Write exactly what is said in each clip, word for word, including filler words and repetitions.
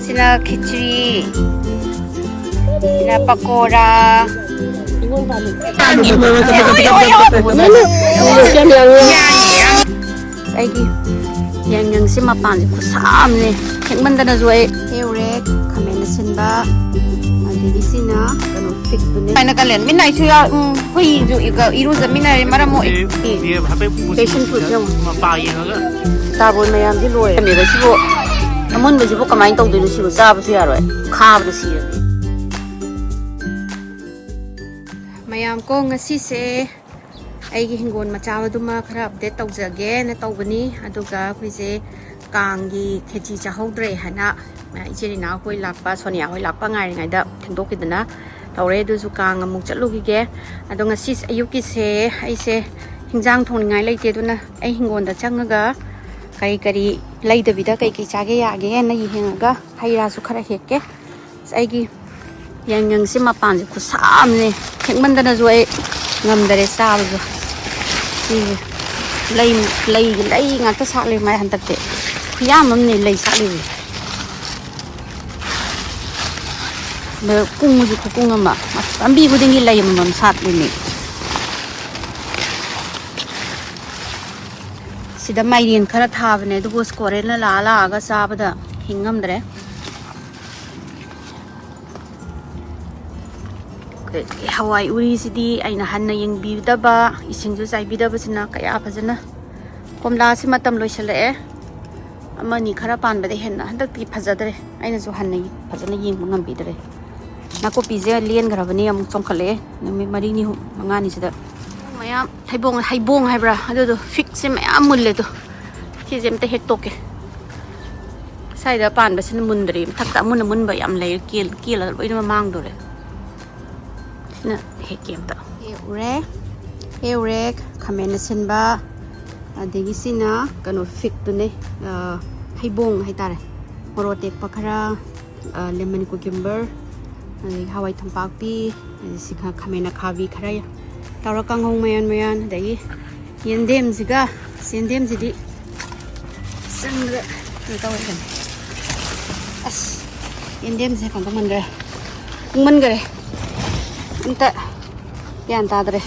ꯁꯤꯅ ꯈꯤꯆ꯭ꯔꯤ, ꯁꯤꯅ ꯄꯀꯣꯔꯥ꯫ ꯑꯩꯒꯤ ꯌꯥꯏꯉꯪꯁꯦ ꯃꯄꯥꯟꯁꯦ ꯈꯨꯠꯁꯥ ꯑꯃꯅꯦ꯫ ꯍꯦꯛꯃꯟꯗꯅꯁꯨ ꯑꯩ ꯍꯦꯛꯎꯔꯦ꯫ ꯈꯥꯃꯦꯟ ꯑꯁꯤꯟꯕ, ꯑꯗꯒꯤ ꯁꯤꯅ ꯀꯩꯅꯣ ꯐꯤꯛꯇꯨꯅꯦ꯫ ꯍꯥꯏꯅ ꯀꯥꯂꯦꯟ ꯃꯤꯠ ꯅꯥꯏꯁꯨ ꯌꯥꯎ-, ꯎꯝ, ꯍꯨꯏꯁꯨ ꯏꯒ-, ꯏꯔꯨꯖꯃꯤꯟꯅꯔꯦ꯫ ꯃꯔꯝ ꯃꯣꯛꯑꯦ꯫ ꯗꯦꯕ ꯍꯥꯏꯐꯦꯠ ꯃꯨꯁꯤ-, Passion fruit ꯌꯦꯡꯉꯣ꯫ ꯃꯄꯥ ꯌꯦꯡꯉꯒ꯫ ꯇꯥꯕꯣꯟ ꯃꯌꯥꯝꯁꯤ ꯂꯣꯏꯔꯦ꯫ ꯑꯁꯤꯕꯨ ꯑꯃꯨꯟꯕꯁꯤꯕꯨ ꯀꯃꯥꯏꯅ ꯇꯧꯗꯣꯏꯅꯣ? ꯁꯤꯕꯨ ꯆꯥꯕꯁꯨ ꯌꯥꯔꯣꯏ, ꯈꯥꯕꯗ ꯁꯤꯔꯅꯤ꯫ ꯃꯌꯥꯝ ꯀꯣ, ꯉꯁꯤꯁꯦ ꯑꯩꯒꯤ ꯍꯤꯡꯒꯣꯜ ꯃꯆꯥꯗꯨꯃ ꯈꯔ ꯑꯞꯗꯦꯠ ꯇꯧꯖꯒꯦꯅ ꯇꯧꯕꯅꯤ꯫ ꯑꯗꯨꯒ ꯑꯩꯈꯣꯏꯁꯦ ꯀꯥꯡꯒꯤ ꯈꯦꯆꯤ ꯆꯥꯍꯧꯗ꯭ꯔꯦ ꯍꯥꯏꯅ, ꯑ, ꯏꯆꯦ ꯔꯤꯅꯥ ꯍꯣꯏ ꯂꯥꯛꯄ, ꯁꯣꯅꯤꯌꯥ ꯍꯣꯏ ꯂꯥꯛꯄ ꯉꯥꯏꯔꯤꯉꯩꯗ ꯊꯦꯡꯗꯣꯛꯈꯤꯗꯅ ꯇꯧꯔꯦ꯫ ꯑꯗꯨꯁꯨ ꯀꯥꯡ ꯑꯃꯨꯛ ꯆꯠꯂꯨꯈꯤꯒꯦ꯫ ꯑꯗꯣ ꯉꯁꯤ ꯑꯌꯨꯛꯀꯤꯁꯦ ꯑꯩꯁꯦ ꯍꯤꯟꯖꯥꯡ ꯊꯣꯡꯅꯤꯡꯉꯥꯏ ꯂꯩꯇꯦ, ꯑꯗꯨꯅ ꯑꯩ ꯍꯤꯡꯒꯣꯜꯗ ꯆꯪꯉꯒ ꯀꯔꯤ ꯀꯔꯤ ꯂꯩꯗꯕꯤꯗ ꯀꯩ ꯀꯩ ꯆꯥꯒꯦ ꯌꯥꯒꯦꯅ ꯌꯦꯡꯉꯒ, ꯍꯩ ꯔꯥꯁꯨ ꯈꯔ ꯍꯦꯛꯀꯦ꯫ ꯑꯁ, ꯑꯩꯒꯤ ꯌꯥꯏꯉꯪꯁꯦ ꯃꯄꯥꯟꯁꯦ ꯈꯨꯠꯁꯥ ꯑꯃꯅꯦ꯫ ꯍꯦꯛꯃꯟꯗꯅꯁꯨ ꯑꯩ ꯉꯝꯗꯔꯦ ꯆꯥꯕꯁꯨ꯫ ꯁꯤꯁꯦ ꯂꯩ, ꯂꯩ, ꯂꯩ ꯉꯥꯛꯇ ꯁꯥꯠꯂꯦ ꯃꯥꯏ ꯍꯟꯗꯛꯇꯤ꯫ ꯈꯨꯌꯥꯝ ꯑꯃꯅꯦ ꯂꯩ ꯁꯥꯠꯂꯤꯁꯦ꯫ ꯑꯗ ꯀꯨꯡꯕꯁꯨ ꯈꯨꯀꯨꯡ ꯑꯃ꯫ ꯄꯥꯝꯕꯤ ꯈꯨꯗꯤꯡꯒꯤ ꯂꯩ ꯑꯃꯃꯝ ꯁꯥꯠꯂꯤꯅꯦ꯫ ꯁꯤꯗ ꯃꯥꯏꯔꯦꯟ ꯈꯔ ꯊꯥꯕꯅꯦ, ꯑꯗꯨꯕꯨ ꯁ꯭ꯀꯣꯔꯦꯜꯅ ꯂꯥꯛꯑ ꯂꯥꯛꯑꯒ ꯆꯥꯕꯗ ꯍꯤꯡ ꯉꯝꯗ꯭ꯔꯦ꯫ ꯍꯋꯥꯏ ꯎꯔꯤꯁꯤꯗꯤ ꯑꯩꯅ ꯍꯟꯅ ꯌꯦꯡꯕꯤꯗꯕ, ꯏꯁꯤꯡꯁꯨ ꯆꯥꯏꯕꯤꯗꯕꯁꯤꯅ ꯀꯌꯥ ꯐꯖꯅ, ꯀꯣꯝꯂꯥꯁꯤ ꯃꯇꯝ ꯂꯣꯏꯁꯤꯜꯂꯛꯑꯦ꯫ ꯑꯃꯅꯤ ꯈꯔ ꯄꯥꯟꯕꯗ ꯍꯦꯟꯅ ꯍꯟꯗꯛꯇꯤ ꯐꯖꯗ꯭ꯔꯦ꯫ ꯑꯩꯅꯁꯨ ꯍꯟꯅ ꯐꯖꯅ ꯌꯦꯡꯕ ꯉꯝꯕꯤꯗ꯭ꯔꯦ꯫ ꯅꯥꯀꯨꯞꯄꯤꯁꯦ ꯂꯦꯟꯈ꯭ꯔꯕꯅꯤ, ꯑꯃꯨꯛ ꯆꯣꯡꯈꯠꯂꯛꯑꯦ꯫ ꯅꯨꯃꯤꯠ ꯃꯔꯤꯅꯤ, ꯍꯨꯝ-, ꯃꯉꯥꯅꯤꯁꯤꯗ ꯃꯌꯥꯝ ꯍꯩꯕꯣꯡ, ꯍꯩꯕꯣꯡ ꯍꯥꯏꯕ꯭ꯔꯥ, ꯑꯗꯨꯗꯣ ꯐꯤꯛꯁꯦ ꯃꯌꯥꯝ ꯃꯨꯜꯂꯦ꯫ ꯑꯗꯣ ꯁꯤꯁꯦ ꯑꯝꯇ ꯍꯦꯛꯇꯣꯛꯀꯦ꯫ ꯁ꯭ꯋꯥꯏꯗ ꯄꯥꯟꯕꯁꯤꯅ ꯃꯨꯟꯗ꯭ꯔꯤ, ꯃꯊꯛꯇ ꯑꯃꯨꯟ ꯑꯃꯨꯟꯕ ꯌꯥꯝ ꯂꯩ, ꯀꯦꯜ-, ꯀꯦꯜꯂꯒ ꯂꯣꯏꯅꯃꯛ ꯃꯥꯡꯗꯣꯔꯦ꯫ ꯁꯤꯅ ꯍꯦꯛꯀꯦ ꯑꯝꯇ꯫ ꯍꯦꯛꯎꯔꯦ, ꯍꯦꯛꯎꯔꯦ, ꯈꯥꯃꯦꯟ ꯑꯁꯤꯟꯕ, ꯑꯗꯒꯤ ꯁꯤꯅ ꯀꯩꯅꯣ ꯐꯤꯛꯇꯨꯅꯦ, ꯑ, ꯍꯩꯕꯣꯡ ꯍꯥꯏꯇꯥꯔꯦ, ꯃꯣꯔꯣꯛ ꯑꯇꯦꯛꯄ ꯈꯔ, ꯑ, lemon cucumber, ꯑꯗꯒꯤ ꯍꯋꯥꯏ ꯊꯨꯝꯄꯥꯛꯄꯤ, ꯑꯗꯒꯤ ꯁꯤ ꯈꯔ ꯈꯥꯃꯦꯟ ꯑꯈꯥꯕꯤ ꯈꯔ ꯇꯧꯔ ꯀꯥꯡꯍꯧ ꯃꯌꯥꯟ ꯃꯌꯥꯟ, ꯑꯗꯒꯤ ꯌꯦꯟꯗꯦꯝꯁꯤꯒ, ꯌꯦꯟꯗꯦꯝꯁꯤꯗꯤ ꯆꯪꯕꯗ ꯀꯩꯅꯣ ꯇꯧꯋꯦ ꯀꯩꯅꯣ꯫ ꯑꯁ, ꯌꯦꯟꯗꯦꯝꯁꯦ ꯀꯩꯅꯣ ꯇꯧꯃꯟꯈ꯭ꯔꯦ, ꯀꯨꯡꯃꯟꯈ꯭ꯔꯦ, ꯑꯝꯇ ꯒ꯭ꯌꯥꯟ ꯇꯥꯗ꯭ꯔꯦ꯫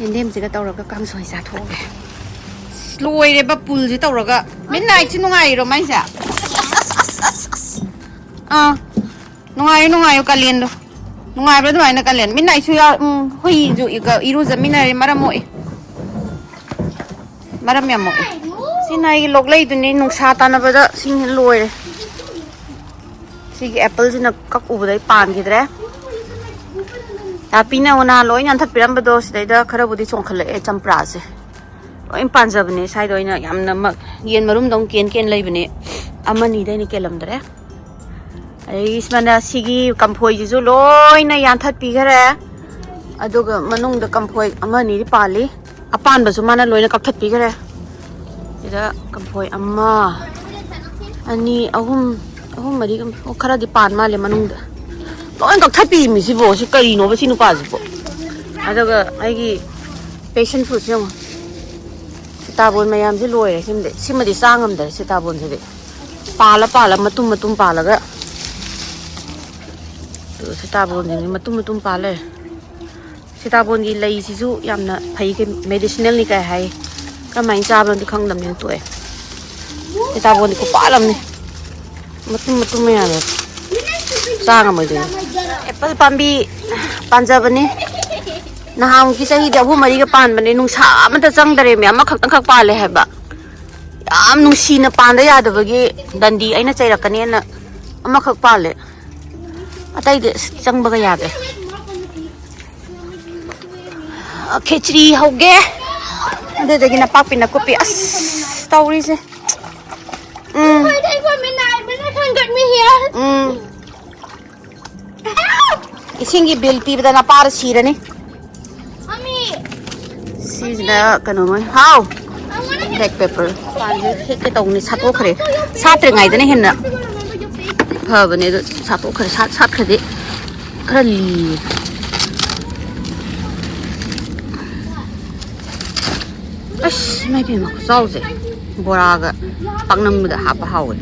ꯌꯦꯟꯗꯦꯝꯁꯤꯒ ꯇꯧꯔꯒ ꯀꯥꯡꯁꯣꯏ ꯆꯥꯊꯣꯛꯑꯒꯦ꯫ ꯑꯁ, ꯂꯣꯏꯔꯦꯕ ꯄꯨꯜꯁꯦ ꯇꯧꯔꯒ꯫ ꯃꯤꯠ ꯅꯥꯏꯠꯁꯤ ꯅꯨꯡꯉꯥꯏꯔꯤꯔꯣ ꯃꯥꯏꯁꯦ? ꯑꯥ, ꯅꯨꯡꯉꯥꯏꯌꯨ, ꯅꯨꯡꯉꯥꯏꯌꯨ, ꯀꯥꯂꯦꯟꯗꯣ꯫ ꯅꯨꯡꯉꯥꯏꯕ꯭ꯔꯥ ꯑꯗꯨꯃꯥꯏꯅ ꯀꯥꯂꯦꯟ? ꯃꯤꯠ ꯅꯥꯏꯠꯁꯨ ꯌꯥꯎ-, ꯎꯝ, ꯍꯨꯏꯁꯨ ꯏꯒ-, ꯏꯔꯨꯖꯃꯤꯟꯅꯔꯦ, ꯃꯔꯝ ꯃꯣꯛꯏ꯫ ꯃꯔꯝ ꯌꯥꯝ ꯃꯣꯛꯏ꯫ ꯁꯤꯅ ꯑꯩꯒꯤ ꯂꯣꯛꯂꯩꯗꯨꯅꯤ, ꯅꯨꯡꯁꯥ ꯇꯥꯟꯅꯕꯗ ꯁꯤꯡ ꯂꯣꯏꯔꯦ꯫ ꯁꯤꯒꯤ ꯑꯦꯄꯜꯁꯤꯅ ꯀꯛꯎꯕꯗꯩ ꯄꯥꯟꯈꯤꯗ꯭ꯔꯦ꯫ ꯅꯥꯄꯤꯅ ꯅꯍꯥꯟ ꯂꯣꯏ ꯌꯥꯟꯊꯠꯄꯤꯔꯝꯕꯗꯣ ꯁꯤꯗꯩꯗ ꯈꯔꯕꯨꯗꯤ ꯆꯣꯡꯈꯠꯂꯛꯑꯦ ꯆꯝꯄ꯭ꯔꯥꯁꯦ꯫ ꯂꯣꯏ ꯄꯥꯟꯖꯕꯅꯦ ꯁ꯭ꯋꯥꯏꯗ ꯑꯣꯏꯅ ꯌꯥꯝꯅ ꯃ-, ꯌꯦꯟ ꯃꯔꯨꯝꯗꯧꯅ ꯀꯦꯟ ꯀꯦꯟ ꯂꯩꯕꯅꯦ꯫ ꯑꯃꯅꯤꯗ ꯑꯩꯅ ꯀꯦꯜꯂꯝꯗ꯭ꯔꯦ꯫ ꯑꯗꯩ ꯁꯨꯃꯥꯏꯅ ꯁꯤꯒꯤ ꯀꯝꯐꯣꯏꯁꯤꯁꯨ ꯂꯣꯏꯅ ꯌꯥꯟꯊꯠꯄꯤꯈꯔꯦ꯫ ꯑꯗꯨꯒ ꯃꯅꯨꯡꯗ ꯀꯝꯐꯣꯏ ꯑꯃ ꯑꯅꯤꯗꯤ ꯄꯥꯜꯂꯤ꯫ ꯑꯄꯥꯟꯕꯁꯨ ꯃꯥꯅ ꯂꯣꯏꯅ ꯀꯛꯊꯠꯄꯤꯈꯔꯦ꯫ ꯁꯤꯗ ꯀꯝꯐꯣꯏ ꯑꯃ, ꯑꯅꯤ, ꯑꯍꯨꯝ, ꯑꯍꯨꯝ, ꯃꯔꯤ, ꯑꯣ, ꯈꯔꯗꯤ ꯄꯥꯟ ꯃꯥꯜꯂꯦ ꯃꯅꯨꯡꯗ꯫ ꯂꯣꯏ ꯀꯛꯊꯠꯄꯤꯃꯤ ꯁꯤꯕꯣ꯫ ꯁꯤ ꯀꯔꯤꯅꯣꯕ ꯁꯤ ꯅꯨꯄꯥꯁꯤꯕꯣ? ꯑꯗꯨꯒ ꯑꯩꯒꯤ ꯄꯦꯁꯟ ꯐ꯭ꯔꯨꯠꯁꯦ ꯌꯦꯡꯉꯣ꯫ ꯁꯤꯇꯥꯕꯣꯟ ꯃꯌꯥꯝꯁꯦ ꯂꯣꯏꯔꯦ꯫ ꯁꯤꯃꯗꯤ, ꯁꯤꯃꯗꯤ ꯆꯥ ꯉꯝꯗꯔꯦ ꯁꯤꯇꯥꯕꯣꯟꯁꯤꯗꯤ꯫ ꯄꯥꯜꯂ ꯄꯥꯜꯂ ꯃꯇꯨꯝ ꯃꯇꯨꯝ ꯄꯥꯜꯂꯒ꯫ ꯑꯗꯨꯒ ꯁꯤꯇꯥꯕꯣꯟꯁꯤꯡꯁꯦ ꯃꯇꯨꯝ ꯃꯇꯨꯝ ꯄꯥꯜ ꯂꯩꯔꯦ꯫ ꯁꯤꯇꯥꯕꯣꯟꯒꯤ ꯂꯩꯁꯤꯁꯨ ꯌꯥꯝꯅ ꯐꯩ, ꯀꯩ-, ꯃꯦꯗꯤꯁꯤꯅꯦꯜꯅꯤ ꯀꯥꯏ ꯍꯥꯏ꯫ ꯀꯃꯥꯏꯅ ꯆꯥꯕꯅꯣꯗꯤ ꯈꯪꯗꯕꯅꯤꯅ ꯇꯣꯛꯑꯦ꯫ ꯁꯤꯇꯥꯕꯣꯟꯗꯤ ꯈꯨꯄꯥꯜ ꯑꯃꯅꯤ꯫ ꯃꯇꯨꯝ ꯃꯇꯨꯝ ꯃꯌꯥꯝꯗꯣ ꯆꯥ ꯉꯝꯃꯣꯏꯗꯣꯏꯅꯤ꯫ ꯑꯦꯄꯜ ꯄꯥꯝꯕꯤ ꯄꯥꯟꯖꯕꯅꯤ꯫ ꯅꯍꯥꯟꯃꯨꯛꯀꯤ ꯆꯍꯤꯗꯤ ꯑꯍꯨꯝ ꯃꯔꯤꯒ ꯄꯥꯟꯕꯅꯦ꯫ ꯅꯨꯡꯁꯥ ꯑꯃꯇ ꯆꯪꯗꯔꯦꯃꯦ꯫ ꯑꯃꯈꯛꯇꯪꯈꯛ ꯄꯥꯜꯂꯦ ꯍꯥꯏꯕ꯫ ꯌꯥꯝ ꯅꯨꯡꯁꯤꯅ ꯄꯥꯟꯗ ꯌꯥꯗꯕꯒꯤ ꯗꯟꯗꯤ ꯑꯩꯅ ꯆꯩꯔꯛꯀꯅꯦꯅ ꯑꯃꯈꯛ ꯄꯥꯜꯂꯦ꯫ ꯑꯇꯩꯗꯤ ꯑꯁ ꯆꯪꯕꯒ ꯌꯥꯗ꯭ꯔꯦ꯫ ꯑ, ꯈꯦꯆ꯭ꯔꯤ ꯍꯧꯒꯦ꯫ ꯑꯗꯨꯗꯒꯤ ꯅꯄꯥꯛꯄꯤ ꯅꯥꯀꯨꯞꯄꯤ꯫ ꯑꯁ, ꯇꯧꯔꯤꯁꯦ꯫ ꯎꯝ꯫ ꯎꯝ꯫ ꯏꯁꯤꯡꯒꯤ ꯕꯤꯜ ꯄꯤꯕꯗ ꯅꯄꯥꯗ ꯁꯤꯔꯅꯤ꯫ ꯁꯤꯁꯤꯅ ꯀꯩꯅꯣ ꯃꯣꯏ꯫ ꯍꯥꯎ! Black paper. ꯄꯥꯟꯁꯦ ꯍꯦꯛꯀꯦ ꯇꯧꯕꯅꯤ, ꯁꯥꯠꯇꯣꯛꯈ꯭ꯔꯦ꯫ ꯁꯥꯠꯇ꯭ꯔꯤꯉꯩꯗꯅ ꯍꯦꯟꯅ ꯐꯕꯅꯦ, ꯑꯗꯨ ꯁꯥꯠꯇꯣꯛꯈ꯭ꯔꯦ꯫ ꯁꯥꯠ-, ꯁꯥꯠꯈ꯭ꯔꯗꯤ ꯈꯔ ꯂꯤꯌꯦ꯫ ꯑꯁ, ꯏꯃꯥꯏ ꯄꯦꯝꯃ, ꯈꯨꯆꯥꯎꯁꯦ꯫ ꯕꯣꯔꯥꯒ ꯄꯥꯛꯅꯝꯗ ꯍꯥꯞꯄ ꯍꯥꯎꯋꯦ꯫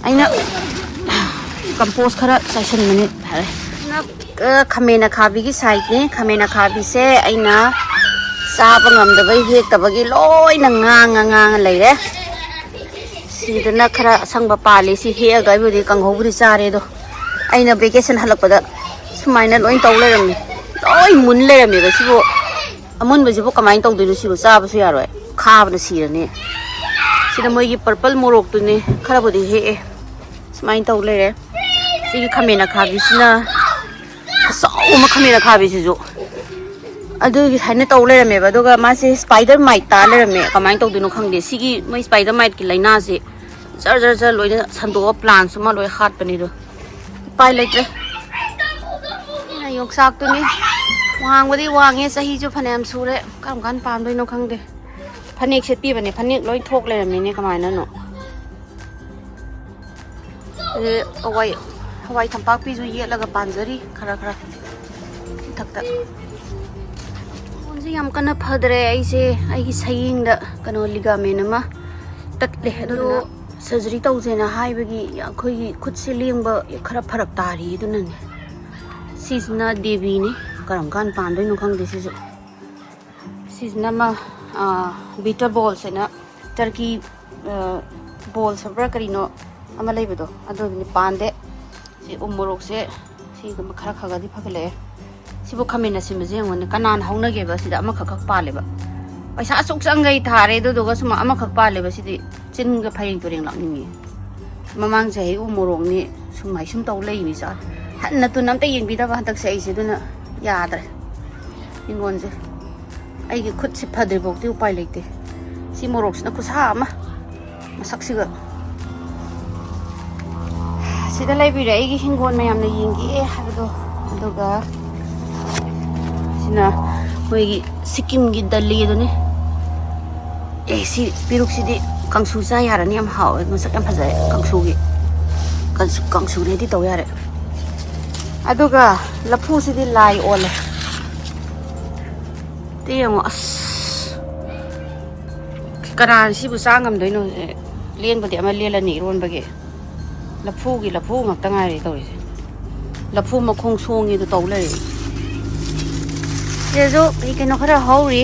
ꯑꯩꯅ ꯀꯝꯄꯣꯁ ꯈꯔ ꯆꯥꯏꯁꯤꯟꯕꯅꯤ ꯐꯔꯦ꯫ ꯈꯥꯃꯦꯟ ꯑꯈꯥꯕꯤꯒꯤ ꯁꯥꯏꯠꯅꯤ꯫ ꯈꯥꯃꯦꯟ ꯑꯈꯥꯕꯤꯁꯦ ꯑꯩꯅ ꯆꯥꯕ ꯉꯝꯗꯕꯩ ꯍꯦꯛꯇꯕꯒꯤ ꯂꯣꯏꯅ ꯉꯥꯡꯉ ꯉꯥꯡꯉ ꯂꯩꯔꯦ꯫ ꯁꯤꯗꯅ ꯈꯔ ꯑꯁꯪꯕ ꯄꯥꯜꯂꯤ꯫ ꯁꯤ ꯍꯦꯛꯑꯒ ꯑꯩꯕꯨꯗꯤ ꯀꯥꯡꯍꯧꯕꯨꯗꯤ ꯆꯥꯔꯦ, ꯑꯗꯣ ꯑꯩꯅ ꯚꯦꯀꯦꯁꯟ ꯍꯜꯂꯛꯄꯗ ꯁꯨꯃꯥꯏꯅ ꯂꯣꯏ ꯇꯧ ꯂꯩꯔꯝꯃꯤ꯫ ꯂꯣꯏ ꯃꯨꯟ ꯂꯩꯔꯝꯃꯦꯕ꯫ ꯁꯤꯕꯨ ꯑꯃꯨꯟꯕꯁꯤꯕꯨ ꯀꯃꯥꯏꯅ ꯇꯧꯗꯣꯏꯅꯣ? ꯁꯤꯕꯨ ꯆꯥꯕꯁꯨ ꯌꯥꯔꯣꯏ, ꯈꯥꯕꯅ ꯁꯤꯔꯅꯤ꯫ ꯁꯤꯗ ꯃꯣꯏꯒꯤ ꯄꯔꯄꯜ ꯃꯣꯔꯣꯛꯇꯨꯅꯤ, ꯈꯔꯕꯨꯗꯤ ꯍꯦꯛꯑꯦ꯫ ꯁꯨꯃꯥꯏꯅ ꯇꯧ ꯂꯩꯔꯦ꯫ ꯁꯤꯒꯤ ꯈꯥꯃꯦꯟ ꯑꯈꯥꯕꯤꯁꯤꯅ ꯑꯆꯧꯕ ꯑꯃ, ꯈꯥꯃꯦꯟ ꯑꯈꯥꯕꯤꯁꯤꯁꯨ꯫ ꯑꯗꯨꯒꯤ ꯍꯥꯏꯅ ꯇꯧ ꯂꯩꯔꯝꯃꯦꯕ꯫ ꯑꯗꯨꯒ ꯃꯥꯁꯦ ꯁ꯭ꯄꯥꯏꯗꯔ ꯃꯥꯏꯠ ꯇꯥ ꯂꯩꯔꯝꯃꯦ꯫ ꯀꯃꯥꯏꯅ ꯇꯧꯗꯣꯏꯅꯣ ꯈꯪꯗꯦ꯫ ꯁꯤꯒꯤ ꯃꯣꯏ ꯁ꯭ꯄꯥꯏꯗꯔ ꯃꯥꯏꯠꯀꯤ ꯂꯥꯏꯅꯥꯁꯦ ꯖꯔ ꯖꯔ ꯖꯔ ꯂꯣꯏꯅ ꯁꯟꯗꯣꯛꯑ ꯄ꯭ꯂꯥꯟꯁ ꯑꯃ ꯂꯣꯏ ꯍꯥꯠꯄꯅꯤꯗꯣ꯫ ꯎꯄꯥꯏ ꯂꯩꯇ꯭ꯔꯦ꯫ ꯑꯩꯅ ꯌꯣꯡꯆꯥꯛꯇꯨꯅꯤ꯫ ꯋꯥꯡꯕꯗꯤ ꯋꯥꯡꯉꯦ, ꯆꯍꯤꯁꯨ ꯐꯅꯌꯥꯝ ꯁꯨꯔꯦ꯫ ꯀꯔꯝ ꯀꯥꯟ ꯄꯥꯟꯗꯣꯏꯅꯣ ꯈꯪꯗꯦ꯫ ꯐꯅꯦꯛ ꯁꯦꯠꯄꯤꯕꯅꯦ, ꯐꯅꯦꯛ ꯂꯣꯏ ꯊꯣꯛ ꯂꯩꯔꯝꯃꯤꯅꯦ, ꯀꯃꯥꯏꯅꯅꯣ? ꯑꯗꯩ ꯍꯋꯥꯏ, ꯍꯋꯥꯏ ꯊꯝꯄꯥꯛꯄꯤꯁꯨ ꯌꯦꯠꯂꯒ ꯄꯥꯟꯖꯔꯤ ꯈꯔ ꯈꯔ ꯃꯊꯛꯇ꯫ ꯈꯣꯟꯁꯦ ꯌꯥꯝ ꯀꯟꯅ ꯐꯗ꯭ꯔꯦ꯫ ꯑꯩꯁꯦ ꯑꯩꯒꯤ ꯁꯌꯦꯡꯗ ꯀꯩꯅꯣ ꯂꯤꯒꯥꯃꯦꯟ ꯑꯃ ꯇꯠꯂꯦ꯫ ꯑꯗꯨꯗꯣ ꯁꯔꯖꯔꯤ ꯇꯧꯁꯦꯅ ꯍꯥꯏꯕꯒꯤ ꯑꯩꯈꯣꯏꯒꯤ ꯈꯨꯠꯁꯦ ꯂꯦꯡꯕ ꯈꯔ ꯐꯔꯛ ꯇꯥꯔꯤ꯫ ꯑꯗꯨꯅꯅꯦ꯫ ꯁꯤꯁꯤꯅ ꯗꯦꯕꯤꯅꯤ꯫ ꯀꯔꯝ ꯀꯥꯟ ꯄꯥꯟꯗꯣꯏꯅꯣ ꯈꯪꯗꯦ ꯁꯤꯁꯨ꯫ ꯁꯤꯁꯤꯅ ꯑꯃ, ꯑꯥ, ꯕꯤꯇꯔ ꯕꯣꯜꯁ ꯍꯥꯏꯅ ꯇꯔꯀꯤ, ꯑꯥ, ꯕꯣꯜꯁ ꯍꯥꯏꯕ꯭ꯔꯥ ꯀꯔꯤꯅꯣ ꯑꯃ ꯂꯩꯕꯗꯣ, ꯑꯗꯨꯗꯨꯅꯤ ꯄꯥꯟꯗꯦ꯫ ꯁꯤ ꯎ ꯃꯣꯔꯣꯛꯁꯦ ꯁꯤ ꯑꯗꯨꯝ ꯈꯔ ꯈꯔꯒꯗꯤ ꯐꯒꯠꯂꯛꯑꯦ꯫ ꯁꯤꯕꯨ ꯈꯥꯃꯦꯟ ꯑꯁꯤꯟꯕꯁꯦ ꯌꯦꯡꯉꯨꯅꯦ, ꯀꯅꯥꯅ ꯍꯧꯅꯒꯦꯕ? ꯁꯤꯗ ꯑꯃꯈꯛ ꯈꯛ ꯄꯥꯜꯂꯦꯕ꯫ ꯄꯩꯁꯥ ꯑꯁꯨꯛ ꯆꯪꯈꯩ ꯊꯥꯔꯦ, ꯑꯗꯨꯗꯨꯒ ꯁꯨꯝ ꯑꯃꯈꯛ ꯄꯥꯜꯂꯦꯕ꯫ ꯁꯤꯗꯤ ꯆꯤꯟꯒ ꯐꯩꯔꯦꯡ ꯇꯨꯔꯦꯡ ꯂꯥꯛꯅꯤꯡꯉꯤ꯫ ꯃꯃꯥꯡ ꯆꯍꯤ ꯎ ꯃꯣꯔꯣꯛꯅꯤ ꯁꯨꯝ ꯍꯥꯏ ꯁꯨꯝ ꯇꯧ ꯂꯩꯅꯤ ꯆꯥ꯫ ꯍꯟꯅ ꯇꯨꯟ ꯑꯝꯇ ꯌꯦꯡꯕꯤꯗꯕ ꯍꯟꯗꯛꯁꯦ ꯑꯩꯁꯦ, ꯑꯗꯨꯅ ꯌꯥꯗ꯭ꯔꯦ ꯍꯤꯡꯒꯣꯜꯁꯦ꯫ ꯑꯩꯒꯤ ꯈꯨꯠꯁꯤ ꯐꯗ꯭ꯔꯤꯐꯥꯎꯗꯤ ꯎꯄꯥꯏ ꯂꯩꯇꯦ꯫ ꯁꯤ ꯃꯣꯔꯣꯛꯁꯤꯅ ꯈꯨꯁꯥ ꯑꯃ, ꯃꯁꯛꯁꯤꯒ꯫ ꯁꯤꯗ ꯂꯩꯕꯤꯔꯦ ꯑꯩꯒꯤ ꯍꯤꯡꯒꯣꯜ ꯃꯌꯥꯝꯅ ꯌꯦꯡꯒꯦ ꯍꯥꯏꯕꯗꯣ꯫ ꯑꯗꯨꯒ ꯁꯤꯅ ꯑꯩꯈꯣꯏꯒꯤ ꯁꯤꯛꯀꯤꯝꯒꯤ ꯗꯜꯂꯤ ꯑꯗꯨꯅꯤ꯫ ꯑꯦ, ꯁꯤ ꯄꯦꯔꯨꯛꯁꯤꯗꯤ ꯀꯥꯡꯁꯨ ꯆꯥ ꯌꯥꯔꯅꯤ, ꯌꯥꯝ ꯍꯥꯎꯋꯦ, ꯃꯁꯛ ꯌꯥꯝ ꯐꯖꯔꯦ ꯀꯥꯡꯁꯨꯒꯤ꯫ ꯀꯥꯡꯁꯨ, ꯀꯥꯡꯁꯨ ready ꯇꯧ ꯌꯥꯔꯦ꯫ ꯑꯗꯨꯒ ꯂꯐꯨꯁꯤꯗꯤ ꯂꯥꯏ ꯑꯣꯜꯂꯦ꯫ ꯇꯤ ꯌꯦꯡꯉꯣ, ꯑꯁ꯫ ꯀꯅꯥꯅ ꯁꯤꯕꯨ ꯆꯥ ꯉꯝꯗꯣꯏꯅꯣ? ꯂꯦꯟꯕꯨꯗꯤ ꯑꯃ ꯂꯦꯜꯂꯅꯤ ꯏꯔꯣꯟꯕꯒꯤ꯫ ꯂꯐꯨꯒꯤ ꯂꯐꯨ ꯉꯥꯛꯇ ꯉꯥꯏꯔꯦ ꯇꯧꯔꯤꯁꯦ꯫ ꯂꯐꯨ ꯃꯈꯣꯡ ꯁꯣꯡꯉꯤꯗꯣ ꯇꯧ ꯂꯩꯔꯦ꯫ ꯁꯤꯗꯁꯨ ꯀꯩ ꯀꯩꯅꯣ ꯈꯔ ꯍꯧꯔꯤ꯫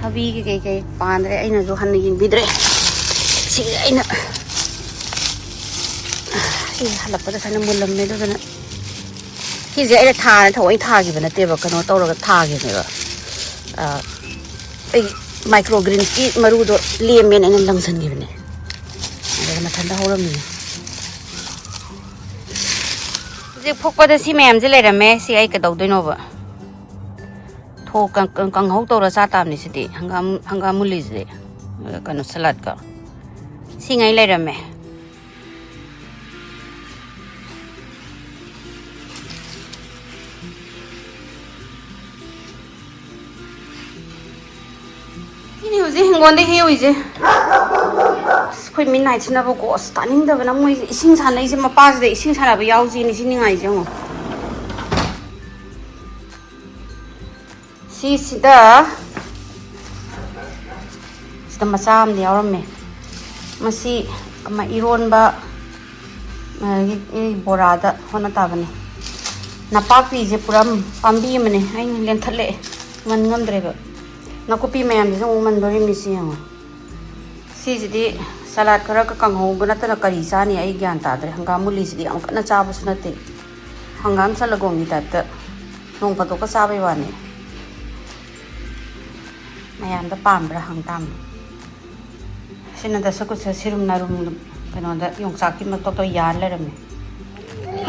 ꯊꯕꯤ ꯀꯩ ꯀꯩ ꯀꯩ ꯄꯥꯟꯗ꯭ꯔꯦ, ꯑꯩꯅꯁꯨ ꯍꯟꯅ ꯌꯦꯡꯕꯤꯗ꯭ꯔꯦ꯫ ꯁꯤ ꯑꯩꯅ, ꯁꯤ ꯍꯜꯂꯛꯄꯗ ꯁꯨꯃꯥꯏꯅ ꯃꯨꯜꯂꯝꯃꯦ꯫ ꯑꯗꯨꯗꯨꯅ ꯁꯤꯁꯦ ꯑꯩꯅ ꯊꯥꯅ ꯊꯑꯣꯏ ꯊꯥꯈꯤꯕ ꯅꯠꯇꯦꯕ, ꯀꯩꯅꯣ ꯇꯧꯔꯒ ꯊꯥꯈꯤꯕꯅꯦꯕ꯫ ꯑ, ꯑꯩ ꯃꯥꯏꯀ꯭ꯔꯣ ꯒ꯭ꯔꯤꯟꯁꯀꯤ ꯃꯔꯨꯗꯣ ꯂꯦꯝꯃꯦꯅ ꯑꯩꯅ ꯂꯪꯁꯟꯈꯤꯕꯅꯦ꯫ ꯑꯗꯨꯒ ꯃꯊꯟꯇ ꯍꯧꯔꯝꯃꯤꯅꯦ꯫ ꯍꯧꯖꯤꯛ ꯐꯨꯛꯄꯗ ꯁꯤ ꯃꯌꯥꯝꯁꯦ ꯂꯩꯔꯝꯃꯦ꯫ ꯁꯤ ꯑꯩ ꯀꯩꯗꯧꯗꯣꯏꯅꯣꯕ? ꯊꯣ-, ꯀꯪ-, ꯀꯪ-, ꯀꯥꯡꯍꯧ ꯇꯧꯔ ꯆꯥ ꯇꯥꯕꯅꯤ ꯁꯤꯗꯤ꯫ ꯍꯪꯒꯥꯝ, ꯍꯪꯒꯥꯝ ꯃꯨꯜꯂꯤꯁꯤꯗꯤ꯫ ꯀꯩꯅꯣ, ꯁꯂꯥꯠꯀ꯫ ꯁꯤꯉꯩ ꯂꯩꯔꯝꯃꯦ꯫ ꯁꯤꯅꯤ ꯍꯧꯖꯤꯛ ꯍꯤꯡꯒꯣꯜꯗ ꯍꯦꯛꯎꯏꯁꯦ꯫ ꯑꯁ, ꯑꯩꯈꯣꯏ ꯃꯤꯠ ꯅꯥꯏꯠꯁꯤꯅꯕꯀꯣ, ꯑꯁ, ꯇꯥꯅꯤꯡꯗꯕꯅ ꯃꯣꯏꯁꯦ ꯏꯁꯤꯡ ꯁꯥꯟꯅꯩꯁꯦ, ꯃꯄꯥꯁꯤꯗ ꯏꯁꯤꯡ ꯁꯥꯟꯅꯕ ꯌꯥꯎꯁꯤꯅꯤ ꯁꯤ ꯅꯤꯡꯉꯥꯏꯁꯦ ꯌꯦꯡꯉꯣ꯫ ꯁꯤꯁꯤꯗ, ꯁꯤꯗ ꯃꯆꯥ ꯑꯃꯗꯤ ꯌꯥꯎꯔꯝꯃꯦ꯫ ꯃꯁꯤ ꯑꯃ ꯏꯔꯣꯟꯕ, ꯑ, ꯕꯣꯔꯥꯗ ꯍꯣꯠꯅ ꯇꯥꯕꯅꯤ꯫ ꯅꯄꯥꯛꯄꯤꯁꯦ ꯄꯨꯔꯥ ꯄꯥꯝꯕꯤ ꯑꯃꯅꯦ, ꯑꯩꯅ ꯂꯦꯟꯊꯠꯂꯛꯑꯦ, ꯃꯟ ꯉꯝꯗ꯭ꯔꯦꯕ꯫ ꯅꯥꯀꯨꯞꯄꯤ ꯃꯌꯥꯝꯁꯤꯁꯨ ꯑꯃꯨꯛ ꯃꯟꯗꯣꯔꯤꯃꯤ ꯁꯤ ꯌꯦꯡꯉꯣ꯫ ꯁꯤꯁꯤꯗꯤ ꯁꯂꯥꯠ ꯈꯔꯒ ꯀꯥꯡꯍꯧꯒ ꯅꯠꯇꯅ ꯀꯔꯤ ꯆꯥꯅꯤ? ꯑꯩ ꯒ꯭ꯌꯥꯟ ꯇꯥꯗ꯭ꯔꯦ꯫ ꯍꯪꯒꯥꯝ ꯃꯨꯂꯤꯁꯤꯗꯤ ꯌꯥꯝ ꯀꯟꯅ ꯆꯥꯕꯁꯨ ꯅꯠꯇꯦ꯫ ꯍꯪꯒꯥꯝ ꯁꯂꯒꯣꯝꯒꯤ ꯇꯥꯏꯞꯇ ꯅꯣꯡ ꯐꯥꯗꯣꯛꯀ ꯆꯥꯕꯩ ꯋꯥꯅꯤ꯫ ꯃꯌꯥꯝꯗ ꯄꯥꯝꯕ꯭ꯔꯥ ꯍꯪ ꯇꯥꯝꯅꯤ꯫ ꯁꯤꯅ ꯗꯁꯀꯨꯁ ꯁꯤꯔꯨꯝ ꯅꯥꯔꯨꯝ ꯀꯩꯅꯣꯗ ꯌꯣꯡꯆꯥꯛꯀꯤ ꯃꯇꯣꯛꯇ ꯌꯥꯟ ꯂꯩꯔꯝꯃꯦ꯫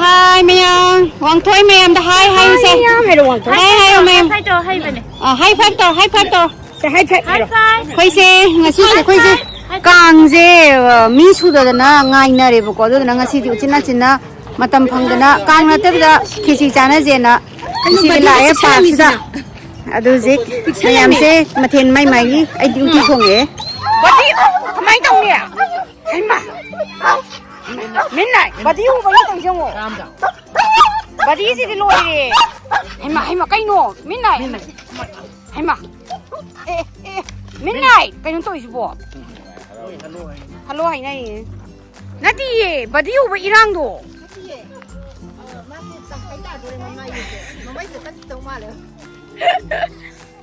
ꯍꯥꯏ ꯃꯌꯥꯝ, ꯋꯥꯡꯊꯣꯏ ꯃꯌꯥꯝꯗ ꯍꯥꯏ ꯍꯥꯏꯁꯦ꯫ ꯃꯌꯥꯝ ꯍꯥꯏꯔꯣ, ꯋꯥꯡꯊꯣꯏ꯫ ꯍꯥꯏ ꯍꯥꯏꯌꯣ ꯃꯌꯥꯝ꯫ ꯍꯥꯏ ꯇꯧ ꯍꯩꯕꯅꯦ꯫ ꯑ, ꯍꯥꯏ ꯐꯥꯏꯚ ꯇꯧ, ꯍꯥꯏ ꯐꯥꯏꯚ ꯇꯧ꯫ ꯁꯦ, ꯍꯥꯏ ꯐꯥꯏꯚ ꯍꯥꯏ ꯍꯥꯏꯔꯣ꯫ ꯐꯥꯏꯚ꯫ ꯑꯩꯈꯣꯏꯁꯦ ꯉꯁꯤꯁꯦ ꯑꯩꯈꯣꯏꯁꯦ ꯀꯥꯡꯁꯦ, ꯑ, ꯃꯤ ꯁꯨꯗꯗꯅ ꯉꯥꯏꯅꯔꯦꯕꯀꯣ꯫ ꯑꯗꯨꯗꯨꯅ ꯉꯁꯤꯗꯤ ꯎꯆꯤꯟ ꯅꯥꯆꯤꯟꯅ ꯃꯇꯝ ꯐꯪꯗꯅ ꯀꯥꯡ ꯅꯠꯇꯕꯗ ꯈꯦꯆꯤ ꯆꯥꯅꯁꯦꯅ ꯉꯁꯤꯗꯤ ꯂꯥꯛꯑꯦ ꯄꯥꯔꯛꯁꯤꯗ꯫ ꯑꯗꯨ ꯍꯧꯖꯤꯛ ꯃꯌꯥꯝꯁꯦ ꯃꯊꯦꯜ ꯃꯥꯏ ꯃꯥꯏꯒꯤ ꯑꯩꯗꯤ ꯎꯇꯤ ꯊꯣꯡꯉꯦ꯫ ꯕꯗꯤ ꯀꯃꯥꯏꯅ ꯇꯧꯅꯤ? ꯍꯩꯃꯥ! ꯃꯤꯟꯅꯥꯏ! ꯕꯗꯤ ꯎꯕꯒꯤ ꯇꯧꯔꯤꯁꯦ ꯌꯦꯡꯉꯣ꯫ ꯕꯗꯤꯁꯤꯗꯤ ꯂꯣꯏꯔꯦ꯫ ꯍꯩꯃꯥ, ꯍꯩꯃꯥ, ꯀꯩꯅꯣ? ꯃꯤꯟꯅꯥꯏ! ꯍꯩꯃꯥ! ꯑꯦ, ꯑꯦ! ꯃꯤꯠ ꯅꯥꯏꯠ ꯀꯩꯅꯣ ꯇꯧꯔꯤꯁꯤꯕꯣ? ꯍꯜꯂꯣ ꯍꯥꯏꯅꯩꯌꯦ꯫ ꯅꯠꯇꯤꯌꯦ, ꯕꯗꯤ ꯎꯕ ꯏꯔꯥꯡꯗꯣ꯫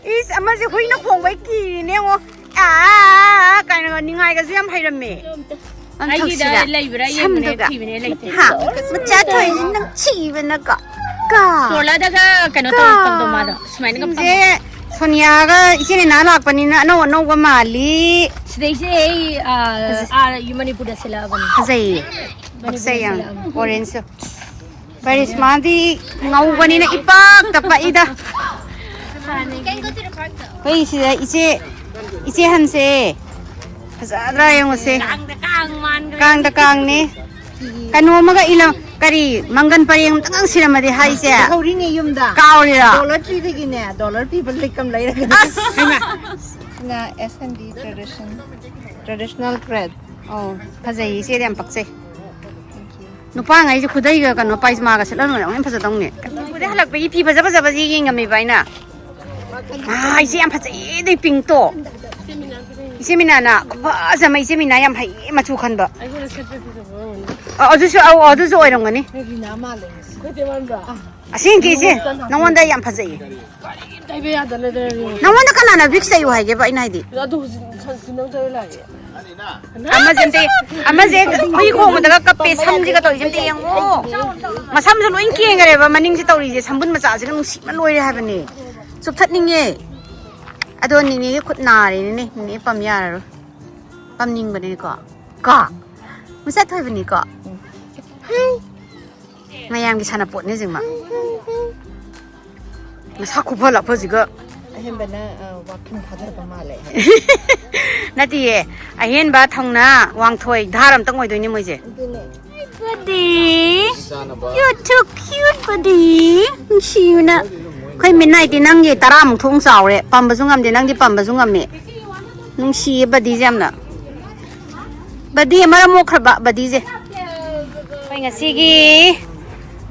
ꯏꯁ, ꯑꯃꯁꯦ ꯍꯨꯏꯅ ꯈꯣꯡꯕꯩ ꯀꯤꯔꯤꯅꯦ ꯌꯦꯡꯉꯣ꯫ ꯑꯥ ꯀꯥꯏꯅꯒ ꯅꯤꯡꯉꯥꯏꯒꯁꯨ ꯌꯥꯝ ꯍꯩꯔꯝꯃꯦ꯫ ꯑꯩꯒꯤꯗ ꯊꯛꯁꯤꯔꯥ? ꯂꯩꯕ꯭ꯔꯥ ꯌꯦꯡꯕꯅꯦ, ꯁꯝꯗꯨꯒ꯫ ꯊꯤꯕꯅꯦ, ꯂꯩꯇꯦ꯫ ꯍꯥ? ꯃꯆꯥ ꯊꯣꯏꯁꯤ ꯅꯪ ꯊꯤꯕꯅꯒ꯫ ꯀꯥ꯫ ꯁꯣꯂꯥꯗꯒ ꯀꯩꯅꯣ ꯀꯥ꯫ ꯇꯧꯔꯛꯄꯗꯣ ꯃꯥꯗꯣ ꯁꯨꯃꯥꯏꯅꯒ ꯁꯤꯡꯁꯦ ꯁꯣꯅꯤꯌꯥꯒ ꯏꯆꯤꯟ ꯏꯅꯥꯎ ꯂꯥꯛꯄꯅꯤꯅ ꯑꯅꯧ ꯑꯅꯧꯕ ꯃꯥꯜꯂꯤ꯫ ꯁꯤꯗꯩꯁꯦ ꯑꯩ, ꯑꯥ, ꯑꯥ, ꯃꯅꯤꯄꯨꯔꯗ ꯁꯤꯜꯂꯛꯑꯕꯅꯦ꯫ ꯐꯖꯩꯌꯦ꯫ ꯃꯅꯤꯄꯨꯔꯗ ꯄꯛꯆꯩ ꯌꯥꯝ꯫ ꯁꯤꯜꯂꯛꯑꯕꯅꯦ꯫ ꯑꯣꯔꯦꯟꯖꯁꯨ꯫ ꯀꯔꯤꯁꯃꯥꯗꯤ ꯉꯧꯕꯅꯤꯅ ꯏꯄꯛꯇ ꯄꯛꯏꯗ꯫ ꯑꯩꯈꯣꯏ ꯁꯤꯗ ꯏꯆꯦ, ꯏꯆꯦ ꯍꯟꯁꯦ꯫ ꯐꯖꯗ꯭ꯔꯥ ꯌꯦꯡꯉꯨꯁꯦ꯫ ꯀꯥꯡꯗ ꯀꯥꯡ ꯃꯥꯟꯈ꯭ꯔꯦ꯫ ꯀꯥꯡꯗ ꯀꯥꯡꯅꯦ꯫ ꯀꯩꯅꯣ ꯑꯃꯒ ꯏꯂꯝ-, ꯀꯔꯤ ꯃꯪꯒꯟ ꯄꯔꯦꯡ ꯑꯝꯇꯪ ꯁꯤꯔꯝꯃꯗꯤ ꯍꯥꯏꯁꯦ꯫ ꯍꯧꯔꯤꯅꯦ ꯌꯨꯝꯗ꯫ ꯀꯥꯎꯔꯤꯔꯣ? ꯗꯣꯂꯔ ꯊ꯭ꯔꯤꯗꯒꯤꯅꯦ, ꯗꯣꯂꯔ ꯄꯤꯕ ꯂꯤꯛ ꯑꯃ ꯂꯩꯔꯒꯅꯦ꯫ ꯑꯁ! ꯍꯩꯃꯥ! ꯁꯤꯅ S and D tradition, traditional thread꯫ ꯑꯣ, ꯐꯖꯩꯌꯦ, ꯏꯆꯦꯗꯤ ꯌꯥꯝ ꯄꯛꯆꯩ꯫ Thank you. ꯅꯨꯄꯥꯉꯩꯁꯦ ꯈꯨꯗꯩꯒ ꯀꯩꯅꯣ ꯄꯥꯏꯖꯃꯥꯒ ꯁꯦꯠꯍꯜꯂꯒ ꯌꯥꯝ ꯐꯖꯗꯧꯅꯦ꯫ ꯈꯨꯗꯩ ꯍꯜꯂꯛꯄꯒꯤ ꯐꯤ ꯐꯖ ꯐꯖꯕꯁꯦ ꯌꯦꯡꯉꯝꯃꯦꯕ ꯑꯩꯅ꯫ ꯑꯥ, ꯏꯆꯦ ꯌꯥꯝ ꯐꯖꯩꯌꯦ, ꯑꯗꯨꯏ ꯄꯤꯡꯛꯇꯣ꯫ ꯏꯆꯦ ꯃꯤꯅꯥꯅ ꯈꯨꯐꯖ ꯑꯃ, ꯏꯆꯦ ꯃꯤꯅꯥ ꯌꯥꯝ ꯍꯩꯌꯦ ꯃꯆꯨ ꯈꯟꯕ꯫ ꯑꯩꯉꯣꯟꯗ ꯁꯦꯠꯄ ꯐꯖꯕ ꯑꯣꯏꯔꯝꯒꯅꯤ꯫ ꯑ, ꯑꯗꯨꯁꯨ, ꯑꯧ, ꯑꯗꯨꯁꯨ ꯑꯣꯏꯔꯝꯒꯅꯤ꯫ ꯔꯤꯅꯥ ꯃꯥꯜꯂꯦ ꯉꯁꯤ꯫ ꯑꯩꯈꯣꯏ ꯆꯦ ꯃꯥꯟꯕ꯭ꯔꯥ? ꯑꯁꯦꯡꯀꯤ ꯏꯆꯦ, ꯅꯉꯣꯟꯗ ꯌꯥꯝ ꯐꯖꯩꯌꯦ꯫ ꯀꯔꯤꯝꯇ ꯍꯥꯏꯕ ꯌꯥꯗ ꯂꯩꯔꯦ꯫ ꯅꯉꯣꯟꯗ ꯀꯅꯥꯅ ꯕꯤꯛꯁ ꯇꯩꯌꯨ ꯍꯥꯏꯒꯦꯕ? ꯑꯩꯅ ꯍꯥꯏꯗꯤ꯫ ꯑꯗꯨ ꯍꯧꯖꯤꯛ ꯁꯟꯁꯀ꯭ꯔꯤꯟ ꯑꯃ ꯇꯩꯔ ꯂꯥꯛꯑꯦ꯫ ꯑꯃꯁꯦ ꯑꯝꯇ, ꯑꯃꯁꯦ ꯍꯨꯏ ꯈꯣꯡꯕꯗꯒ ꯀꯞꯄꯦ, ꯁꯝꯁꯤꯒ ꯇꯧꯔꯤꯁꯦ ꯑꯝꯇ ꯌꯦꯡꯉꯣ꯫ ꯃꯁꯝꯁꯨ ꯂꯣꯏ ꯀꯦꯟꯈ꯭ꯔꯦꯕ, ꯃꯅꯤꯡꯁꯦ ꯇꯧꯔꯤꯁꯦ, ꯁꯝꯕꯨꯟ ꯃꯆꯥꯁꯤꯒ ꯅꯨꯡꯁꯤꯕꯅ ꯂꯣꯏꯔꯦ ꯍꯥꯏꯕꯅꯦ꯫ ꯆꯨꯞꯊꯠꯅꯤꯡꯉꯦ꯫ ꯑꯗꯣ ꯅꯤꯅꯦꯒꯤ ꯈꯨꯠ ꯅꯥꯔꯦꯅꯦ, ꯅꯤꯅꯦ ꯄꯝ ꯌꯥꯔꯔꯣꯏ꯫ ꯄꯝꯅꯤꯡꯕꯅꯤꯀꯣ꯫ ꯀꯣ? ꯃꯁꯛ ꯊꯣꯏꯕꯅꯤꯀꯣ? ꯍꯥꯏ꯫ ꯃꯌꯥꯝꯒꯤ ꯁꯥꯟꯅꯄꯣꯠꯅꯦ ꯍꯧꯖꯤꯛꯃꯛ꯫ ꯃꯁꯥ ꯈꯨꯐ ꯂꯥꯛꯐꯁꯤꯒ꯫ ꯑꯍꯦꯟꯕꯅ, ꯑ, ꯋꯥꯈꯜ ꯊꯥꯗꯕ ꯃꯥꯜꯂꯦ꯫ ꯅꯠꯇꯤꯌꯦ, ꯑꯍꯦꯟꯕ ꯊꯧꯅꯥ ꯋꯥꯡꯊꯣꯏ ꯙꯥꯔ ꯑꯝꯇꯪ ꯑꯣꯏꯗꯣꯏꯅꯦ ꯃꯣꯏꯁꯦ꯫ ꯑꯗꯨꯅꯦ꯫ Buddy, you're too cute, buddy. ꯅꯨꯡꯁꯤꯕꯅ꯫ ꯑꯩꯈꯣꯏ ꯃꯤꯠ ꯅꯥꯏꯠꯇꯤ ꯅꯪꯒꯤ ꯇꯔꯥꯃꯨꯛ ꯊꯣꯡ ꯆꯥꯎꯔꯦ, ꯄꯝꯕꯁꯨ ꯉꯝꯗꯦ, ꯅꯪꯗꯤ ꯄꯝꯕꯁꯨ ꯉꯝꯃꯦ꯫ ꯅꯨꯡꯁꯤꯌꯦ ꯕꯗꯤꯁꯦ ꯌꯥꯝꯅ꯫ ꯕꯗꯤ ꯃꯔꯝ ꯃꯣꯛꯈ꯭ꯔꯕ ꯕꯗꯤꯁꯦ꯫ ꯑꯩꯈꯣꯏ ꯉꯁꯤꯒꯤ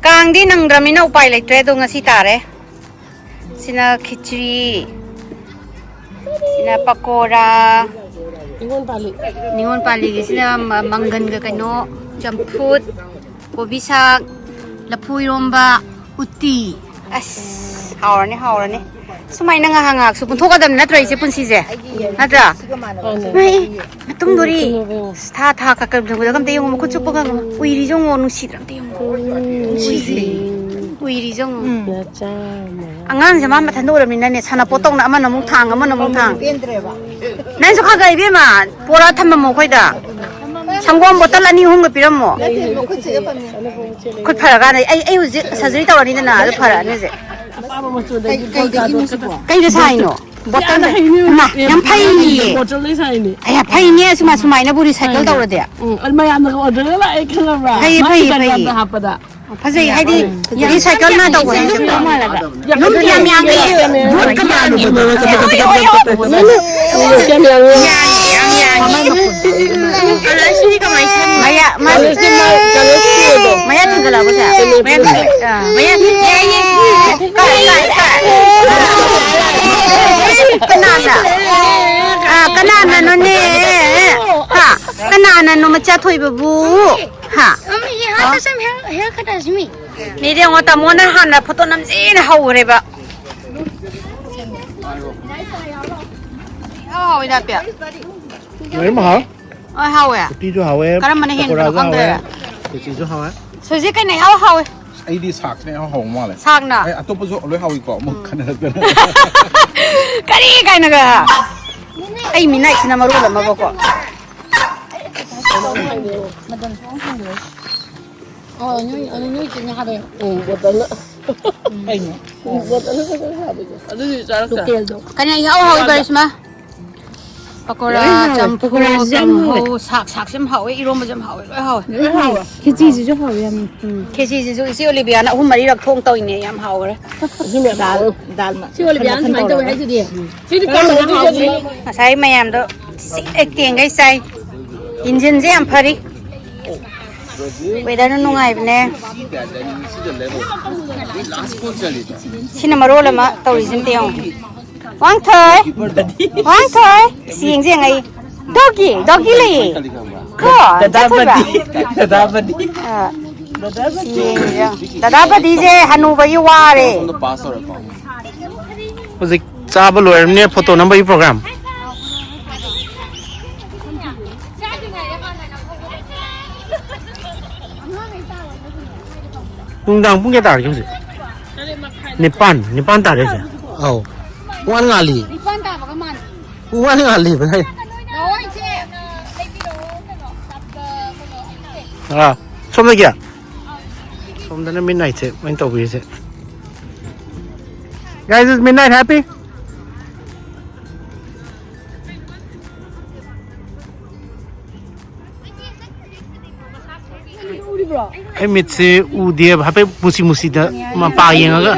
ꯀꯥꯡꯗꯤ ꯅꯪꯗ꯭ꯔꯃꯤꯅ ꯎꯄꯥꯏ ꯂꯩꯇ꯭ꯔꯦ, ꯑꯗꯣ ꯉꯁꯤ ꯇꯥꯔꯦ꯫ ꯁꯤꯅ ꯈꯤꯆ꯭ꯔꯤ꯫ ꯁꯤꯅ ꯄꯀꯣꯔꯥ꯫ ꯅꯤꯉꯣꯜ ꯄꯥꯜꯂꯤ꯫ ꯅꯤꯉꯣꯜ ꯄꯥꯜꯂꯤꯒꯤꯁꯤꯅ ꯃ-, ꯃꯪꯒꯟꯒ ꯀꯩꯅꯣ, ꯆꯝꯐꯨꯠ, ꯀꯣꯕꯤ ꯁꯥꯛ, ꯂꯐꯨ ꯏꯔꯣꯝꯕ, ꯎꯇꯤ꯫ ꯑꯁ, ꯍꯥꯎꯔꯅꯤ, ꯍꯥꯎꯔꯅꯤ꯫ ꯁꯨꯃꯥꯏꯅ ꯉꯥꯏꯍꯥꯛ ꯉꯥꯏꯍꯥꯛꯁꯨ ꯄꯨꯟꯊꯣꯛꯀꯗꯕꯅꯤ ꯅꯠꯇ꯭ꯔꯣ, ꯏꯆꯦ ꯄꯨꯟꯁꯤꯁꯦ? ꯅꯠꯇ꯭ꯔꯥ? ꯃꯥꯅꯦ꯫ ꯃꯥꯏ, ꯃꯇꯨꯝꯗꯣꯔꯤ꯫ ꯃꯇꯨꯝꯗꯣꯔꯤ꯫ ꯑꯁ, ꯊꯥ, ꯊꯥ, ꯀ-, ꯀ-, ꯀ-, ꯑꯝꯇ ꯌꯦꯡꯉꯣ, ꯃꯈꯨꯠ ꯆꯨꯞꯄꯒ ꯎꯏꯔꯤꯁꯦ ꯌꯦꯡꯉꯣ, ꯅꯨꯡꯁꯤꯗ꯭ꯔꯥ ꯑꯝꯇ ꯌꯦꯡꯉꯣ꯫ ꯎꯝ꯫ ꯅꯨꯡꯁꯤꯁꯦ꯫ ꯎꯏꯔꯤꯁꯦ ꯌꯦꯡꯉꯣ꯫ ꯎꯝ꯫ ꯅꯆꯥ ꯑꯃ꯫ ꯑꯉꯥꯡꯁꯦ ꯃꯥ ꯃꯊꯟꯇ ꯑꯣꯏꯔꯕꯅꯤꯅꯅꯦ, ꯁꯥꯟꯅꯄꯣꯠ ꯇꯧꯅ ꯑꯃꯅ ꯑꯃꯨꯛ ꯊꯥꯡ, ꯑꯃꯅ ꯑꯃꯨꯛ ꯊꯥꯡ꯫ ꯄꯦꯟꯗ꯭ꯔꯦꯕ꯫ ꯅꯪꯁꯨ ꯈꯔ ꯈꯔ, ꯏꯕꯦꯝꯃ, ꯄꯣꯔꯛꯑ ꯊꯝꯃꯝꯃꯣ ꯑꯩꯈꯣꯏꯗ꯫ ꯁꯪꯒꯣꯝ ꯕꯣꯇꯜ ꯑꯅꯤ ꯑꯍꯨꯝꯒ ꯄꯤꯔꯝꯃꯣ꯫ ꯅꯠꯇꯦ, ꯃꯈꯨꯠꯁꯤꯗ ꯐꯝꯃꯤ꯫ ꯈꯨꯠ ꯐꯔꯀꯥꯟꯗ ꯑꯩ, ꯑꯩ ꯍꯧꯖꯤꯛ ꯁꯔꯖꯔꯤ ꯇꯧꯔꯅꯤꯗꯅ, ꯑꯗꯨ ꯐꯔꯛꯑꯅꯤ ꯍꯧꯖꯤꯛ꯫ ꯑꯄꯥꯕ ꯃꯆꯨꯗꯒꯤ ꯀꯩ-, ꯀꯩꯗꯒꯤꯅꯣ ꯁꯤꯕꯣ? ꯀꯩꯗ ꯁꯥꯏꯅꯣ? ꯕꯣꯇꯜꯗ? ꯌꯥꯝꯅ ꯍꯩꯅꯦ, ꯏꯃꯥ, ꯌꯥꯝ ꯐꯩꯅꯦ꯫ ꯕꯣꯇꯜꯗꯩ ꯁꯥꯏꯅꯦ꯫ ꯑꯌꯥ, ꯐꯩꯅꯦ, ꯑꯁꯨꯃꯥꯏ, ꯁꯨꯃꯥꯏꯅꯕꯨ recycle ꯐꯩꯅꯦ꯫ ꯇꯧꯔꯗꯤ꯫ ꯎꯝ, ꯑꯗꯨ ꯃꯌꯥꯝꯅꯒ order ꯂꯥꯛꯑꯦ ꯈꯪꯉꯕ꯭? ꯐꯩꯌꯦ, ꯃꯥꯒꯤ ꯐꯩꯌꯦ, ꯐꯩꯌꯦ꯫ Instagram-ꯗ ꯍꯥꯞꯄꯗ꯫ ꯐꯖꯩ, ꯍꯥꯏꯗꯤ recycle ꯅ ꯇꯧꯕ ꯍꯥꯏꯁꯦ꯫ ꯌꯥꯝ ꯌꯥꯝꯃꯦ꯫ ꯌꯥꯝ ꯌꯥꯝꯃꯦ꯫ ꯌꯣꯠꯀ ꯃꯥꯜꯂꯦ꯫ ꯌꯥꯝ ꯌꯥꯝꯃꯦ꯫ ꯌꯥꯝ ꯌꯥꯝꯃꯦ꯫ ꯑꯗ ꯁꯤꯗꯤ ꯀꯃꯥꯏꯅ ꯁꯦꯝꯕ? ꯃꯌꯥ, ꯃꯥ-, ꯀꯂꯔꯁꯦ ꯃꯥ-, ꯀꯂꯔ ꯁꯦꯝꯕꯗꯣ꯫ ꯃꯌꯥ ꯊꯤꯡꯒꯠꯂꯛꯑꯕꯣ ꯁꯦ? ꯃꯌꯥ ꯊꯤꯡꯒꯠꯂꯛꯑꯦ꯫ ꯑꯥ, ꯃꯌꯥ, ꯌꯥꯏꯌꯦ꯫ ꯀꯥꯏ, ꯀꯥꯏ, ꯀꯥꯏ? ꯀꯅꯥꯅ? ꯑꯥ, ꯀꯅꯥꯅꯅꯣꯅꯦ? ꯍꯥ? ꯀꯅꯥꯅꯅꯣ ꯃꯆꯥ ꯊꯣꯏꯕꯕꯨ? ꯍꯥ? ꯃꯤꯗꯤ ꯌꯦꯡꯉꯣ, ꯇꯥꯃꯣꯅ ꯍꯥꯟꯅ ꯐꯣꯇꯣ ꯅꯝꯖꯦꯅ ꯍꯧꯈ꯭ꯔꯦꯕ꯫ ꯏꯍꯥꯎ ꯍꯥꯎꯋꯤꯗ, ꯑꯄꯤ꯫ ꯂꯣꯏꯅꯃꯛ ꯍꯥꯎ꯫ ꯍꯣꯏ, ꯍꯥꯎꯋꯦ꯫ ꯎꯇꯤꯁꯨ ꯍꯥꯎꯋꯦ, ꯀꯔꯝꯕꯅ ꯍꯦꯟꯕꯅꯣ ꯄꯀꯣꯔꯥꯁꯨ ꯈꯪꯗ꯭ꯔꯦ꯫ ꯍꯥꯎꯋꯦ, ꯈꯦꯆꯤꯁꯨ ꯍꯥꯎꯋꯦ꯫ ꯁꯣꯏꯖꯦ ꯀꯩꯅ ꯏꯍꯥꯎ ꯍꯥꯎꯋꯦ? ꯑꯩꯗꯤ ꯁꯥꯛꯁꯤꯅ ꯏꯍꯥꯎ ꯍꯥꯎꯕ ꯃꯥꯜꯂꯦ꯫ ꯁꯥꯛꯅ? ꯑꯩ ꯑꯇꯣꯞꯄꯁꯨ ꯂꯣꯏ ꯍꯥꯎꯏꯀꯣ, ꯑꯃꯨꯛ ꯎꯝ꯫ ꯈꯟꯅꯔꯛꯇꯅ꯫ ꯀꯔꯤ ꯀꯥꯏꯅꯒ? ꯑꯩ ꯃꯤꯅꯥꯏꯁꯤꯅ ꯃꯔꯣꯜ ꯑꯃꯀꯣ꯫ ꯑꯣ, ꯅꯣꯏ, ꯑꯗꯨ ꯅꯣꯏ ꯆꯦꯅ ꯍꯥꯏꯕ꯫ ꯎꯝ, ꯕꯣꯇꯜꯗ꯫ ꯀꯩꯅꯣ? ꯎꯝ, ꯕꯣꯇꯜꯗ ꯈꯛꯇ ꯍꯥꯞꯄꯤꯗꯣ꯫ ꯑꯗꯨꯗꯤ ꯆꯥꯔꯛꯇ꯭ꯔꯦ꯫ ꯂꯣꯀꯦꯜꯗꯣ꯫ ꯀꯩꯅ ꯏꯍꯥꯎ ꯍꯥꯎꯋꯤ, ꯀꯔꯤꯁꯃꯥ? ꯄꯀꯣꯔꯥ, ꯂꯣꯏ ꯍꯥꯎꯋꯦ꯫ ꯆꯝꯐꯨꯠ, ꯄꯀꯣꯔꯥꯁꯨ ꯌꯥꯝ ꯍꯥꯎꯋꯦ꯫ ꯀꯥꯡꯍꯧ, ꯁꯥꯛ, ꯁꯥꯛꯁꯨ ꯌꯥꯝ ꯍꯥꯎꯋꯦ, ꯏꯔꯣꯝꯕꯁꯨ ꯌꯥꯝ ꯍꯥꯎꯋꯦ, ꯂꯣꯏ ꯍꯥꯎꯋꯦ꯫ ꯂꯣꯏ ꯍꯥꯎꯋꯦ꯫ ꯈꯦꯆꯤꯁꯤꯁꯨ ꯍꯥꯎꯋꯦ ꯌꯥꯝꯅ꯫ ꯎꯝ, ꯈꯦꯆꯤꯁꯤꯁꯨ ꯏꯆꯦ ꯑꯣꯂꯤꯕꯤꯌꯥꯅ ꯑꯍꯨꯝ ꯃꯔꯤꯔꯛ ꯊꯣꯡ ꯇꯧꯏꯅꯦ, ꯌꯥꯝ ꯍꯥꯎꯈ꯭ꯔꯦ꯫ ꯁꯤ ꯃꯌꯥꯝ ꯗꯥꯜ, ꯍꯥꯎꯋꯦ꯫ ꯗꯥꯜ ꯃ-, ꯁꯤ ꯑꯣꯂꯤꯕꯤꯌꯥꯅ ꯃꯈꯜ ꯃꯈꯜ ꯁꯨꯃꯥꯏꯅ ꯇꯧꯋꯦ ꯇꯧꯔꯒ꯫ ꯍꯥꯏꯗꯨꯗꯤ꯫ ꯁꯤꯗꯤ ꯀꯔꯝꯕꯅ ꯍꯥꯎꯒꯦ? ꯉꯁꯥꯏ ꯃꯌꯥꯝꯗꯣ ꯁꯤꯛ ꯍꯦꯛ ꯇꯦꯡꯒꯩ ꯆꯥꯏ꯫ ꯏꯟꯖꯤꯟꯁꯦ ꯌꯥꯝ ꯐꯔꯤ꯫ ꯋꯦꯗꯔꯅ ꯅꯨꯡꯉꯥꯏꯕꯅꯦ꯫ ꯁꯤꯅ ꯃꯔꯣꯜ ꯑꯃ ꯇꯧꯔꯤꯁꯦ ꯑꯝꯇ ꯌꯦꯡꯉꯣ꯫ ꯋꯥꯡꯊꯣꯏ, ꯋꯥꯡꯊꯣꯏ, ꯁꯤ ꯌꯦꯡꯁꯦ ꯌꯦꯡꯉꯛꯏ꯫ ꯗꯣꯒꯤ, ꯗꯣꯒꯤ ꯂꯩꯌꯦ꯫ ꯀꯣ, ꯆꯠꯊꯣꯏꯕ꯫ ꯗꯗꯥꯕꯗꯤ, ꯗꯗꯥꯕꯗꯤ꯫ ꯑꯥ, ꯁꯤ ꯌꯦꯡꯁꯦ꯫ ꯗꯗꯥꯕꯗꯤꯁꯦ ꯍꯅꯨꯕꯒꯤ ꯋꯥꯔꯦ꯫ ꯍꯧꯖꯤꯛ ꯆꯥꯕ ꯂꯣꯏꯔꯕꯅꯤꯅ ꯐꯣꯇꯣ ꯅꯝꯕꯒꯤ ꯄ꯭ꯔꯣꯒ꯭ꯔꯥꯝ꯫ ꯅꯨꯡꯗꯥꯡ ꯄꯨꯡ ꯀꯌꯥ ꯇꯥꯔꯒꯦ ꯍꯧꯖꯤꯛ? ꯅꯤꯄꯥꯟ, ꯅꯤꯄꯥꯟ ꯇꯥꯔꯦ ꯍꯧꯖꯤꯛ꯫ ꯑꯧ꯫ ꯄꯨꯡ ꯑꯅꯤ ꯉꯥꯜꯂꯤ꯫ ꯅꯤꯄꯥꯟ ꯇꯥꯕꯒ ꯃꯥꯟꯗꯦ꯫ ꯄꯨꯡ ꯑꯅꯤ ꯉꯥꯜꯂꯤꯕ ꯅꯪ꯫ ꯂꯥꯛꯑꯣ, ꯏꯆꯦ꯫ ꯑꯥ, ꯁꯣꯝꯗꯒꯤ? ꯁꯣꯝꯗꯅ ꯃꯤꯠ ꯅꯥꯏꯠꯁꯦ ꯃꯣꯏꯅ ꯇꯧꯕꯤꯔꯤꯁꯦ꯫ Guys, is midnight happy? ꯑꯩ ꯃꯤꯠꯁꯦ ꯎꯗꯦꯕ, ꯍꯥꯏꯐꯦꯠ ꯃꯨꯁꯤ ꯃꯨꯁꯤꯗ ꯃꯄꯥ ꯌꯦꯡꯉꯒ꯫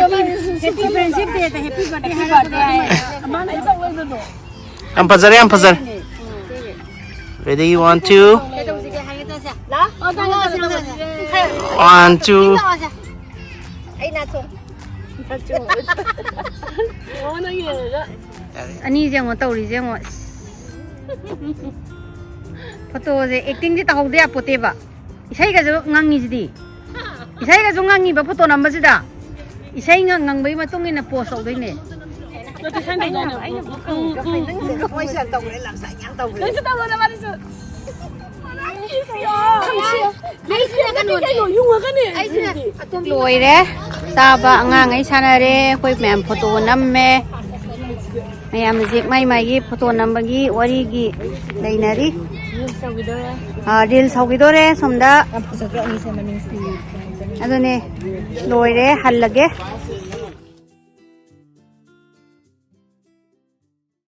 Happy friendship day, happy birthday ꯍꯥꯏꯔꯛꯄꯗꯣ꯫ ꯌꯥꯝ ꯐꯖꯔꯦ, ꯌꯥꯝ ꯐꯖꯔꯦ꯫ Ready, one, two. ꯀꯩꯗꯧꯁꯤꯒꯦ ꯍꯥꯏꯒꯦ ꯇꯧꯁꯦ꯫ ꯂꯥꯛꯑꯣ, ꯆꯪꯉꯛꯑꯣ, ꯆꯪꯉꯛꯑꯣ꯫ One, two. ꯑꯩ ꯅꯥꯆꯣꯝ꯫ ꯑꯣ, ꯅꯪ ꯌꯦꯡꯉꯒ꯫ ꯑꯅꯤꯁꯦ ꯌꯦꯡꯉꯣ, ꯇꯧꯔꯤꯁꯦ ꯌꯦꯡꯉꯣ꯫ ꯐꯣꯇꯣꯁꯦ ꯑꯦꯛꯇꯤꯡꯗꯤ ꯇꯧꯍꯧꯗ ꯌꯥꯄꯣꯠꯇꯦꯕ꯫ ꯏꯁꯩꯒꯁꯨ ꯉꯪꯉꯤꯁꯤꯗꯤ꯫ ꯏꯁꯩꯒꯁꯨ ꯉꯪꯉꯤꯕ ꯐꯣꯇꯣ ꯅꯝꯕꯁꯤꯗ꯫ ꯏꯁꯩ ꯉꯪ-, ꯉꯪꯕꯒꯤ ꯃꯇꯨꯡ ꯏꯟꯅ ꯄꯣꯁ ꯇꯧꯗꯣꯏꯅꯦ꯫ ꯅꯪꯁꯨ ꯇꯧꯔꯣ, ꯅꯕꯥꯅꯤꯁꯨ꯫ ꯂꯣꯏꯔꯦ꯫ ꯆꯥꯕ ꯑꯉꯥꯡꯈꯩ ꯁꯥꯟꯅꯔꯦ꯫ ꯑꯩꯈꯣꯏ ꯃꯌꯥꯝ ꯐꯣꯇꯣ ꯅꯝꯃꯦ꯫ ꯃꯌꯥꯝ ꯍꯧꯖꯤꯛ ꯃꯥꯏ ꯃꯥꯏꯒꯤ ꯐꯣꯇꯣ ꯅꯝꯕꯒꯤ ꯋꯥꯔꯤꯒꯤ ꯂꯩꯅꯔꯤ꯫ ꯑꯥ, ꯔꯤꯜꯁ ꯍꯧꯈꯤꯗꯣꯔꯦ ꯁꯣꯝꯗ꯫ ꯑꯗꯨꯅꯦ, ꯂꯣꯏꯔꯦ, ꯍꯜꯂꯒꯦ꯫